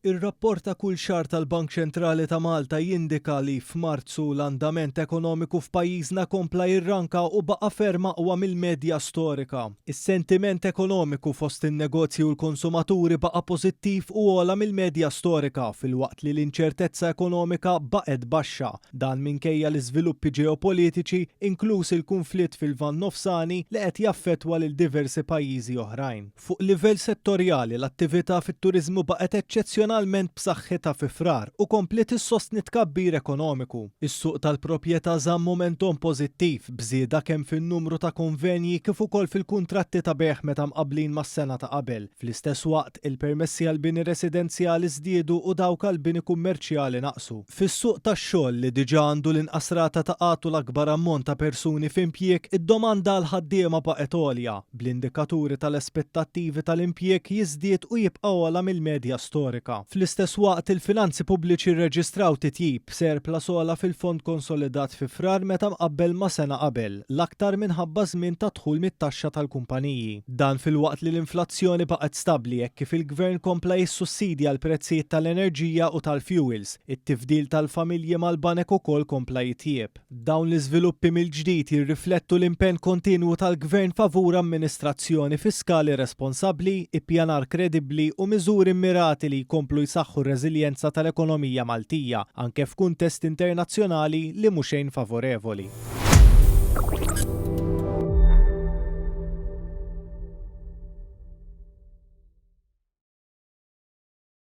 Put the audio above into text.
Ir-rapport ta' kull xahar tal-Bank Ċentrali ta' Malta jindika li f'Marzu l-andament ekonomiku f'pajjiżna kompla jirranka u baqa' ferm aqwa mill-medja storika. Is-sentiment ekonomiku fost in-negozji u l-konsumaturi baqa' pożittiv u ogħla mill-medja storika filwaqt li l-inċertezza ekonomika baqgħet baxxa. Dan minkejja l-iżviluppi ġeopolitiċi, inkluż il-kunflitt fil-Lvant Nofsani li qed jaffettwa lil diversi pajjiżi oħrajn. Fuq livell settorjali, l-attività fit-turiżmu baqgħet eċċezzjonalment b'saħħitha fi Frar u kompliet issostni t-tkabbir ekonomiku. Is-suq tal-proprjetà żamm momentum pożittiv, b'żieda kemm fin-numru ta' konvenji kif ukoll fil-kuntratti ta' bejgħ meta mqabblin mas-sena ta' qabel. Fl-istess waqt, il-permessi għall-bini residenzjali żdiedu u dawk għall-bini kummerċjali naqsu. Fis-suq tax-xogħol, li diġà għandu l-inqas rata ta' qgħad u l-akbar ammont ta' persuni f'impjieg, id-domanda għall-ħaddiema baqgħet għolja, bl-indikaturi tal-aspettattivi tal-impjieg jiżdied u jibqa' ogħla mill-medja storika. Fl-istess waqt, il-finanzi pubbliċi rreġistraw titjib, b'surplus ogħla fil-fond konsolidat fi Frar meta mqabbel ma' sena qabel, l-aktar minħabba żmien ta' dħul mit-taxxa tal-kumpaniji. Dan filwaqt li l-inflazzjoni baqgħet stabbli hekk kif il-Gvern kompla jissussidja l-prezzijiet tal-enerġija u tal-fjuwils. It-tifdil tal-familji mal-banek ukoll kompla jitjieb. Dawn l-iżviluppi mill-ġdid jirriflettu l-impenn kontinwu tal-Gvern favur amministrazzjoni fiskali responsabbli, ippjanar kredibbli u miżuri mmirati li jkomplu jsaħħu r-reżiljenza tal-ekonomija Maltija, anke f'kuntest internazzjonali li mhu xejn favorevoli.